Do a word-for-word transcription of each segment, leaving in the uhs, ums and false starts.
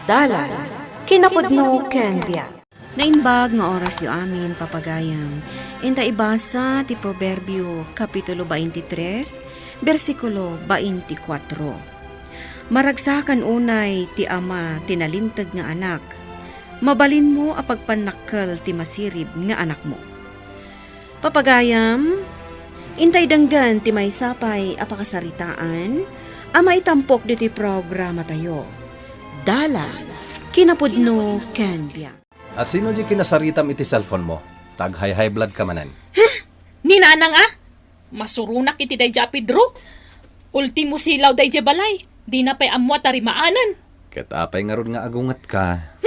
Dalan, kinapudno ken biag. Naimbag nga orasyo amin, papagayam. Inta ibasa ti Proverbio, Kapitulo twenty-three, bersikulo twenty-four. Maragsakan unay ti ama ti nalinteg nga anak. Mabalinmo a pagpannakkel ti masirib nga anakmo. Papagayam, intay denggen ti maysa pay a pakasaritaan a maitampok ditoy programatayo. Dalan, kinapudno ken biag. Asino di kinasaritam iti cellphone mo? Tag high high blood ka manen. Ni Nanang a? Masuronak iti daydi a Pedro. Ultimo silaw daydi balay. Dina pay ammo a tarimaanen. Ket apay ngarud nga agungetka?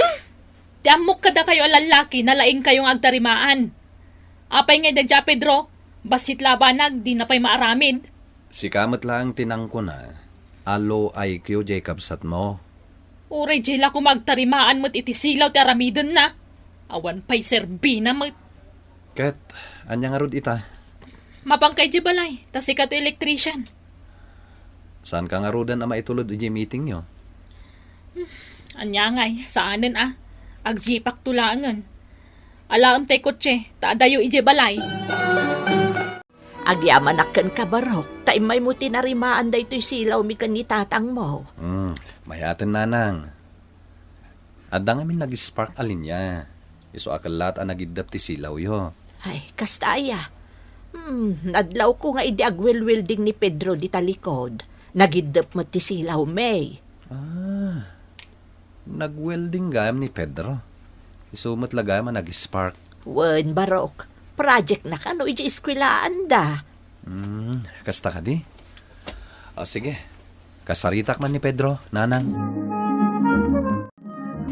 Ti ammok kadakayo a lallaki, nalaingkayo nga agtarimaan. Apay ngay daydi a Pedro? Bassit la a banag, dina pay maaramid. Sika met laeng ti nangkuna a low I Q jay kabsatmo. Uray jay la koma agtarimaan met iti silaw ti aramidenna. Awan pay serbina met. Ket, ania ngarud ita? Mapanka idiay balay, ta sika ti electrician. Saanka ngaruden a maitulod idiay meetingyo? Ania ngay, saanen a. Agjipakto laengen. Alaem tay kotse, ta adayo idiay balay. Agyamanak kenka, Barok, ta immaymo tinarimaan daytoy silawmi ken ni tatangmo. Hmm, mayaten, Nanang. Adda ngamin nag-spark a linia. Isu a kellat a nagiddep ti silawyo. Ay, kasta aya. Hmm, nadlawko nga idi agwelwelding ni Pedro dita likod, nagiddep met ti silawmi. Ah, nagwelding gayam ni Pedro. Isu met la gayam a nag-spark. Wen, Barok. Project na kano iti eskwelaanda. Hmm, kasta kadi? O, sige. Kasaritak man ni Pedro, Nanang.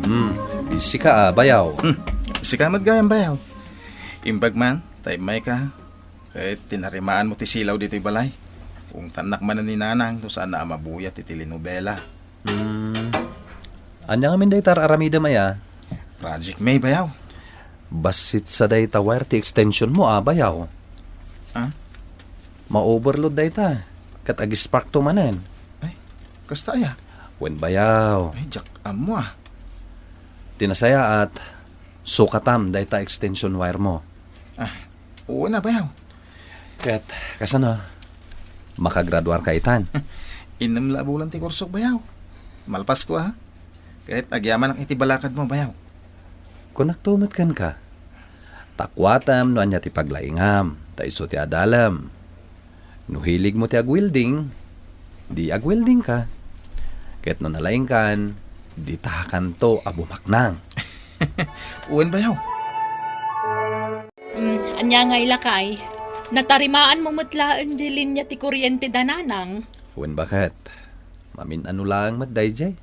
Hmm, sika a, bayaw. Hmm, sika met gayam, bayaw. Imbag man, ta immayka, ket tinarimaanmo ti silaw ditoy balay. Ungtannak manen ni Nanang no saanna a mabuyat ti telenobela. Hmm. Ania ngamin dayta ar-aramidem aya? Project mi, bayaw. Bassit sa dayta wire ti extension mo, a, bayaw. Ah? Ma-overload dayta. Ket ag-spark to manen. Ay, kasta aya? Wen, bayaw. Ay, diak ammo, a. Ti nasayaat, sukatam dayta extension wire mo. Ah, wen a, bayaw. Ket, kasano? Makagraduarka itan? Innem la a bulan ti kursok, bayaw. Malpasko, a. Ket agyamanak iti balakadmo, bayaw. Kunakto met kenka. Ta kuatem no ania ti paglaingam, ta isu ti adalem. No hiligmo ti agwelding, di agweldingka. Ket no nalaingkan, di takanto a bumaknang. Wen, bayaw. Mm, ania ngay lakay? Natarimaanmo met laeng diay linia ti kurienteda, Nanang? Wen, baket. Mamin-ano laeng met daydiay.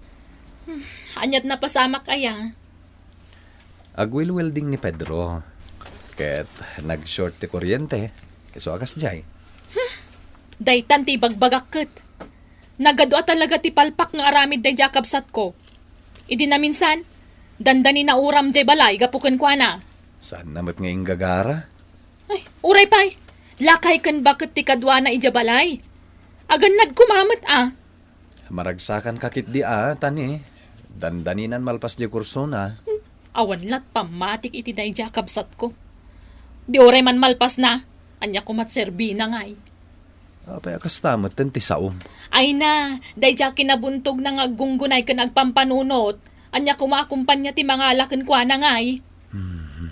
Hmm, aniat napasamak aya? Agwelwelding ni Pedro. Ket nag-short ti kuryente. Isu a kasdiay. Hmm, daytan ti ibagbagak ket. Nagadu a talaga ti palpak nga aramid daydiay a kabsatko. Idi naminsan, dandanina uram diay balay gapu kenkuana. Saanna met nga inggagara? Ay, uray pay. Lakay ken baket ti kaduana idiay balay. Agannad koma met a. Maragsakanka ketdi a, Tani. Dandaninan malpas diay kursona. Hmm, awan lat pammatik iti daydiay a kabsatko. Di uray man malpasna, ania koma ti serbina ngay? Apay a kasta metten ti saom? Ay na, daydiay a kinabuntogna nga aggunggunay ken agpampanunot, ania koma a kumpania ti mangala kenkuana ngay? Hmm.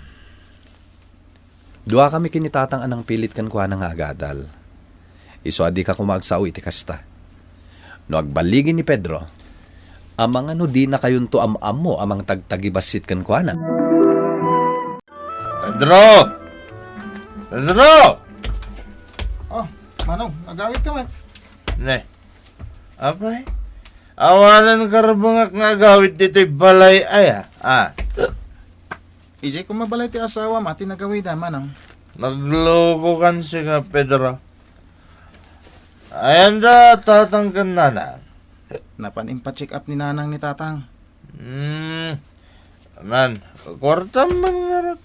Duakami ken ni Tatang a nangpilit kenkuana nga agadal. Isu a dika koma agsao iti kasta. No agballigi ni Pedro, amangan no dinakayonto am-ammo a mangtagtagi bassit kenkuana. Pedro! Pedro! Oh, Manong, agawidka man. Ne. Apay, awanen karbengak nga agawid ditoy balay aya. Ah. Idiay koma balay ti asawam a ti nagawida, Manong. Naglokokan sika, Pedro. Ayanda Tatang ken Nanang? Napan impa-check up ni Nanang ni Tatang. Hmm. Nan, kuartam man ngarud.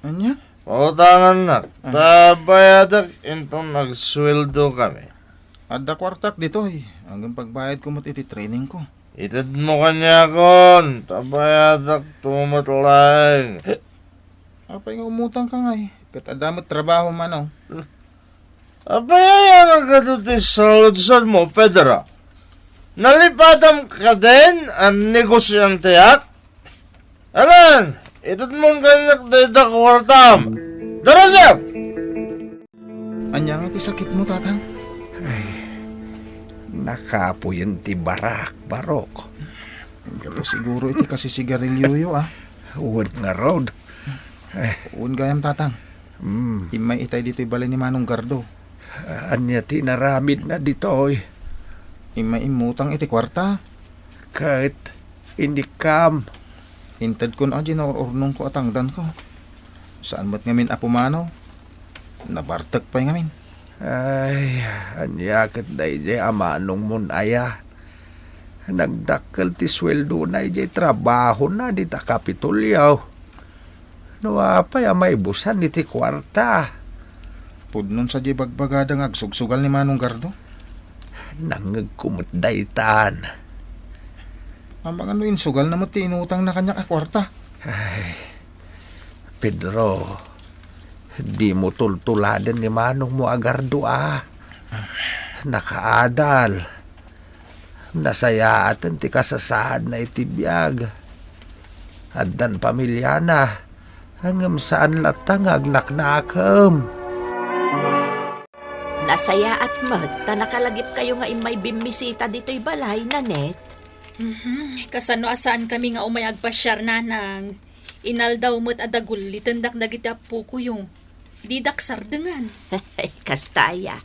Ania? Pautangannak, ah, ta bayadak inton agsueldo kami. Adda kuartak ditoy, ngem pagbayadko met iti training ko. Itedmo kaniakon, ta bayadak to met laeng. Apay nga umutangka ngay? Ket adda met trabaho, Manong. Apay aya nga kadu ti saludsodmo, Pedro? Nalipatam kadin a negosianteak? Alan, itedmon kaniak dayta kuartam. Darasem! Ania nga ti sakitmo, Tatang? Ay, nakapuyen ti barak, Barok. Gapu siguro iti kasisigarilyoyo, a. Wen ngarud. Ay. Wen gayam, Tatang. Mm. Immay itay ditoy balay ni Manong Gardo. Ania ti inaramidna ditoy? Immay immutang iti kuarta. Ket inikkam. Intedkon a dinaur-urnongko a tangdanko. Saan met ngamin a pumanaw. Nabartek pay ngamin. Ay, ania ket daydiay a manongmon aya? Nagdakkel ti sueldona idiay trabahona dita Kapitolio. No apay a maibusan iti kuarta? Pudno sa diay bagbagada nga agsugsugal ni Manong Gardo. Nangngegko met daytan. Amangan no insugalna met ti inutangna kaniak a kuarta. Ay, Pedro, dimo tultuladen ni manongmo a Gardo, a. Nakaadal. Nasayaaten ti kasasaadna iti biag. Addan pamiliana, ngem saan latta nga agnaknakem. Nasayaat met ta nakalagipkayo nga immay bimmisita ditoy balay, Nanette. Mhm. Kasano a saankami nga umay agpasiar, Nanang? Inaldaw met a dagullitendak dagiti appokoyo. Didak sardengan. Kasta aya.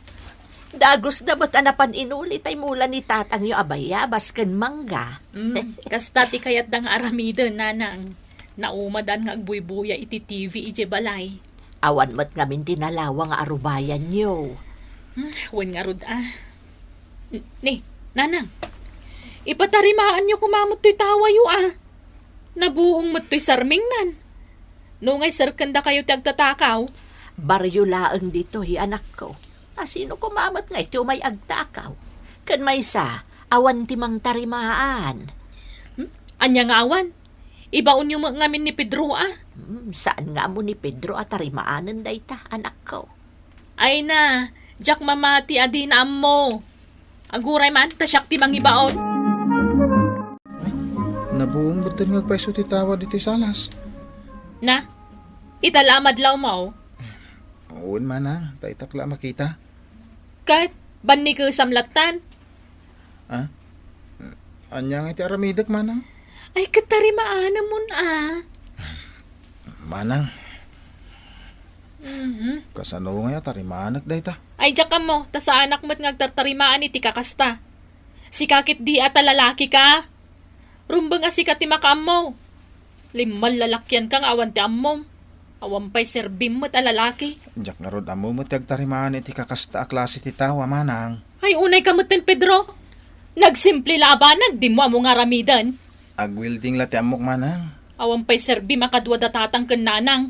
Dagusda met a napan inuli tay mula ni tatangyo a bayabas ken mangga. Mm, kasta ti kayatda nga aramiden, Nanang. Naumadan nga agbuybuya iti T V idiay balay. Awan met ngamin ti nalawa nga arubayanyo. Hmm, wen ngarud, a. N-, ni, Nanang, ipatarimaanyo koma met toy tawayo, a. Nabuong met toy sarmingnan. No ngay serkendakayo ti agtatakaw? Barrio laeng ditoy, anakko. A, sino koma met ngay ti umay agtakaw? Ken maysa, awan ti mangtarimaan. Hmm? Ania nga awan? Ibaonyo met ngamin ni Pedro, a? Hmm, saan nga ammo ni Pedro a tarimaanen dayta, anakko. Ay na, diak mamati a dina ammo. Aguray man, ta siak ti mangibaon. Ay, nabuong metten nga agpayso ti tawa ditoy salas. Na, ita la a madlawmo. Wen, Manang, ta itak la a makita. Ket, bannikesam lattan. A? Ania nga iti aramidek, Manang? Ay, ket tarimaanemon, a. Manang. Mhm. Kasano nga aya tarimaanek dayta? Ay, diak ammo, ta saanak met nga agtartarimaan iti kakasta. Sika ket di a ta lalakika. Rumbeng a sika ti makaammo. Limmal lalakianka nga awan ti ammom. Awan pay serbim met a lalaki. Diak ngarud ammo met ti agtarimaan iti kakasta a klase ti tawa, Manang. Ay, unayka metten, Pedro. Nagsimple la a banag, dimo ammo nga aramiden. Agwelding la ti ammok, Manang. Awan pay serbim a kadua da tatang ken nanang.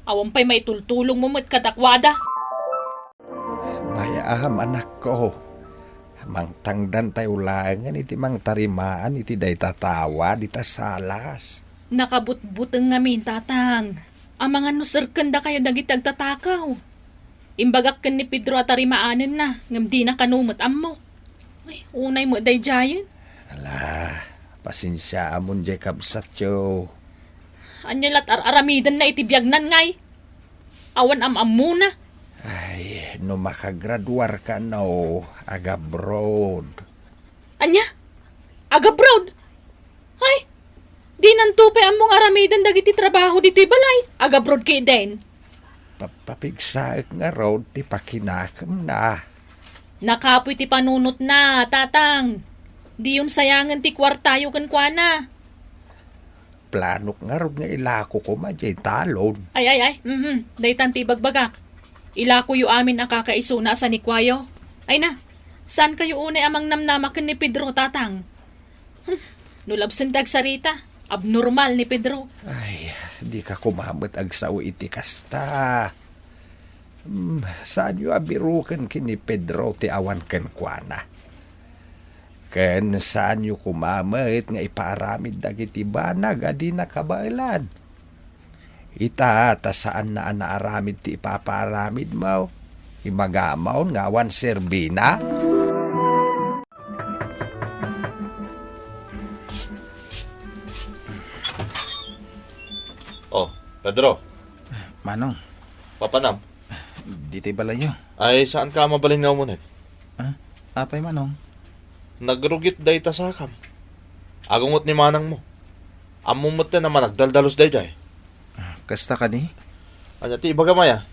Awan pay maitultulongmo met kadakuada. Bay-am, anakko. Mangtangdantayo laengen iti mangtarimaan iti dayta tawa dita salas. Nakabutbuteng ngamin, tatang. Amangan no serkendakayo dagiti agtatakaw. Imbagak ken ni Pedro a tarimaanenna, ngem dina kano met ammo. Ay, unay met daydiayen. Ala, pasensiaamon diay kabsatyo. Ania lat ar-aramidenna iti biagnan ngay? Awan am-ammona. Ay, no makagraduar kano, agabroad. Ania? Agabroad? Ay, dinanto pay ammo nga aramiden dagiti trabaho ditoy balay. Agabroad ketdin. Papapigsaek ngarud ti pakinakemna. Nakapuy ti panunotna, tatang. Diyon sayangen ti kuartayo kenkuana. Planok ngarud nga ilako koma diay talon. Ay, ay, ay. Mhm. Daytan ti ibagbagak. Ilakoyo amin a kakaisuna a sanikuayo. Ay na, saankayo unay a mangnamnama ken ni Pedro, tatang? Hmm. No labsen ti agsarita, abnormal ni Pedro. Ay, dika koma met agsao iti kasta. Hmm, saanyo a biroken ken ni Pedro ti awan kenkuana. Ken saanyo koma met nga ipaaramid dagiti banag a dina kabaelan. Ita, ta saanna a naaramid ti ipapaaramidmo. Imagamon nga awan serbina? Oh, Pedro. Manong. Papanam? Ditoy balayyo. Ay, saanka a mabalin nga umunek? Ah, apay, Manong? Nagrugit dayta sakam. Agungot ni manangmo. Ammom met a managdaldalus daydiay. Ah, kasta kadi? Ania ti ibagam aya?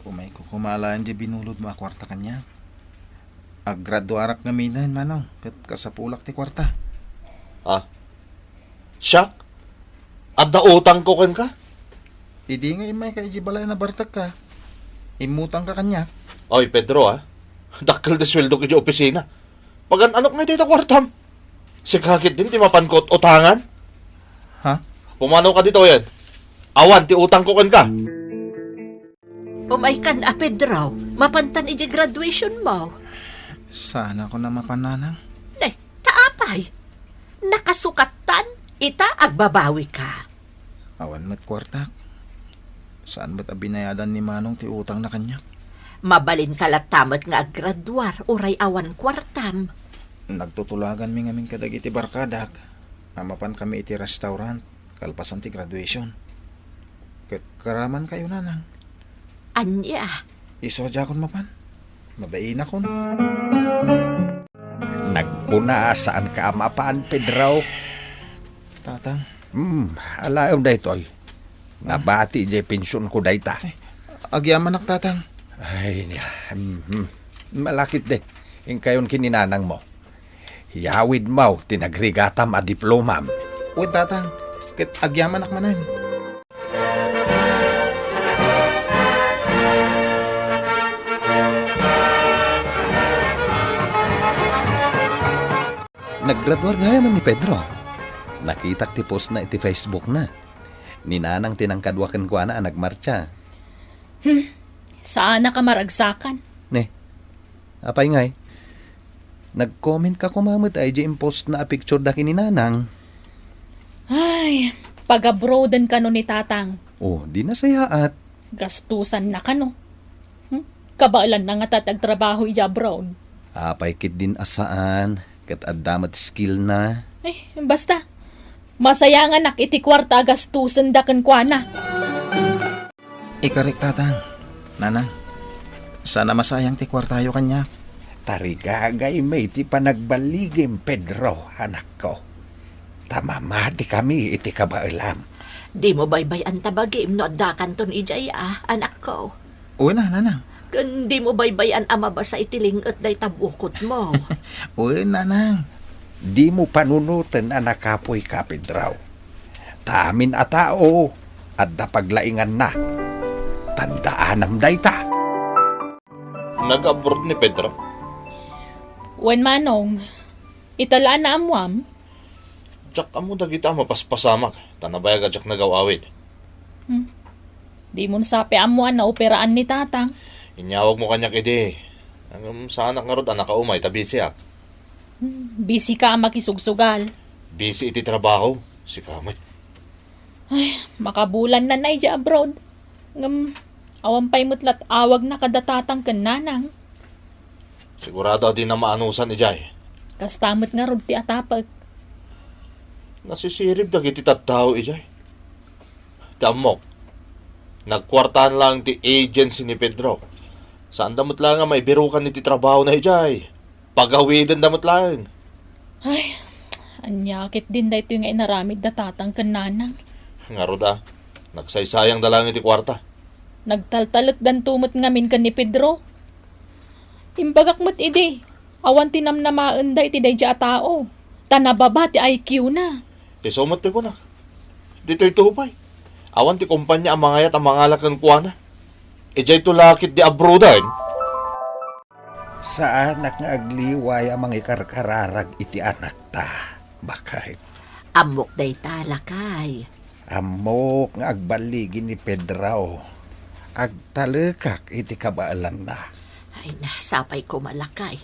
Umayko koma alaen diay binulodmo a kuarta kaniak. Aggraduarak ngaminen, Manong, ket kasapulak ti kuarta. Ah. Siak? Adda utangko kenka? Idi nga immayka idiay balay a nabartekka, immutangka kaniak. Oy, Pedro, ah. Dakkel ti sueldok idiay opisina. Pagan-anok na dayta kuartam? Sika ketdin ti mapanko ut-utangan? Ha? Pumanawka ditoyen. Awan ti utangko kenka. Umaykan a, Pedro, mapantan idiay graduationmo. Saanakon a mapan, Nanang. Eh, ta apay? Nakasukattan, ita agbabawika. Awan met kuartak. Saan met a binayadan ni Manong ti utangna kaniak. Mabalinka latta met nga aggraduar uray awan kuartam. Nagtutulaganmi ngamin kadagiti barkadak a mapankami iti restaurant kalpasan ti graduation. Ket karamankayo, Nanang. Ania? Isu a diakon mapan. Mabainakon. Nagkuna a saanka a mapan, Pedro. Tatang. Hmm, alaem daytoy. Nabati idiay pensionko dayta. Ay, agyamanak, Tatang. Ay, niya. Mhm. Malakitdi. Inkayon ken ni nanangmo. Yawidmo ti nagrigatam a diplomam. Wen, Tatang. Ket agyamanak manen. Naggraduar gayam ni Pedro. Nakitak ti postna iti Facebookna. Ni Nanang ti nangkadua kenkuana a nagmartsa. Hmm, saanak a maragsakan. Ne, apay ngay? Nag-comment ka koma met idiay impostna a picture da ken ni Nanang. Ay, pag-abroaden kano ni Tatang. Oh, di nasayaat. Gastusanna kano. Hmm? Kabaelanna ngata ti agtrabaho idiay abroad. Apay ketdin a saan, ket adda met skillna. Ay, basta. Masayanganak iti kuarta a gastusenda kenkuana. Ikarik, Tatang. Nanang, saan a masayang ti kuartayo kaniak. Tarigagaymi ti panagballigim, Pedro, anakko. Ta mamatikami iti kabaelam. Dimo baybay-an ta bagim no addakanton idiay, a, anakko. Wen a, Nanang. Ken dimo baybay-an a mabasa iti ling-et dayta bukotmo. Wen, Nanang. Dimo panunoten a nakapoyka, Pedro. Ta amin a tao, adda paglainganna. Tandaanam dayta. Nag-abroad ni Pedro? Wen, Manong. Ita la a naammoam? Diak ammo dagita a mapaspasamak, ta nabayag a diak nagaw-awid. Hmm. Dimon sa pay ammo a naoperaan ni Tatang. Inyawagmo kaniak idi. Ngem saanak ngarud a nakaumay ta bisiak. Hmm, bisika a makisugsugal. Bisi iti trabaho, sika met. Ay, makabulanna idiay abroad. Ngem, awan pay met lat awagna kada Tatang ken Nanang. Sigurado a dina maanusan idiay. Kasta met ngarud ti atapek. Nasisirib dagiti tattao idiay. Ti ammok, nagkuartaan laeng ti agency ni Pedro. Saanda met laeng a maibirukan iti trabahona idiay. Pagawidenda met laeng. Ay, ania ketdin daytoy nga inaramid da Tatang ken Nanang? Ngarud a, nagsaysayangda laeng iti kuarta. Nagtaltalekdanto met ngamin ken ni Pedro. Imbagak met idi, awan ti namnamaenda iti daydiay a tao, ta nababa ti I Q na. Isu met ti kunak. Ditoyto pay, awan ti kompania a mangayat a mangala kenkuana. Idiayto la ketdi abroaden. Saanak nga agliway a mangikarkararag iti anakta, baket. Ammok dayta, lakay. Ammok nga agballigi ni Pedro. Agtalekak iti kabaelanna. Ay, na, sapay koma, lakay.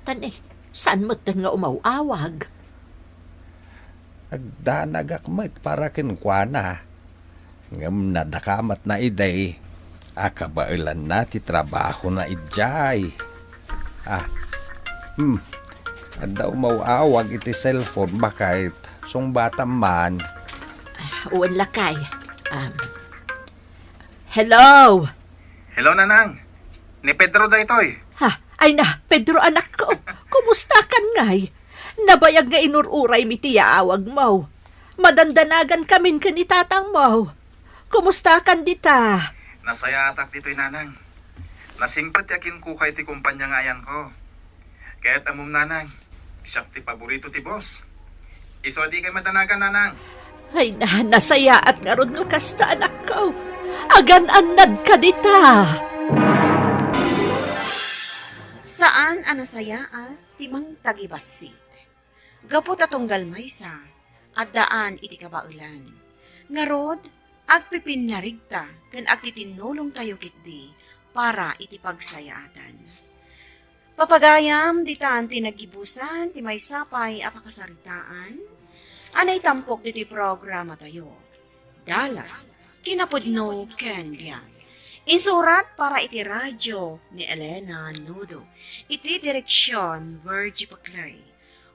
Tan, eh, Saan metten nga umaw-awag? Agdanagak met para kenkuana. Ngem nadakamatna idi a kabaelanna ti trabahona idiay. Ah, hmm. Adda umaw-awag iti cellphone, baket sungbatam man. Wen lakay. Um, hello? Hello, Nanang. Ni Pedro daytoy. Ha? Ay na, Pedro, anakko. Kumusta kan ngay? Nabayag nga inur-uraymi ti yaawagmo. Madandanagan kamin ken ni tatangmo. Kumusta kan dita? Nasayaatak ditoy, Nanang. Nasingpet ti akinkukay ti kumpanya nga ayanko. Ket ammom, Nanang, siak ti paborito ti boss. Isu a dikay madanagan, Nanang. Ay na, nasayaat ngarud no kasta, anakko. Agan-annadka dita. Saan a nasayaat ti mangtagibassit. Gapu ta tunggal maysa, addaan iti kabaelan. Ngarud, agpipinnarigta ken agtitinnulongtayo ketdi para iti pagsayaatan. Papagayam, ditan ti naggibusan ti maysa pay a pakasaritaan a naitampok ditoy programatayo. Dalan, kinapudno ken biag. Insurat para iti radyo ni Elena Nudo. Iti direksyon, Virgie Paclay.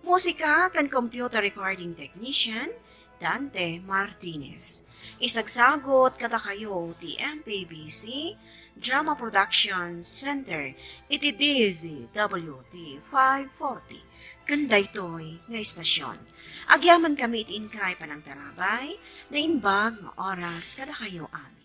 Musika ken computer recording technician, Dante Martinez. Isagsagut kadakayo ti M P B C Drama Production Center iti D Z W T five forty. Ken daytoy nga istasyon, agyamankami iti inkay panangtarabay, naimbag nga oras kadakayo amin.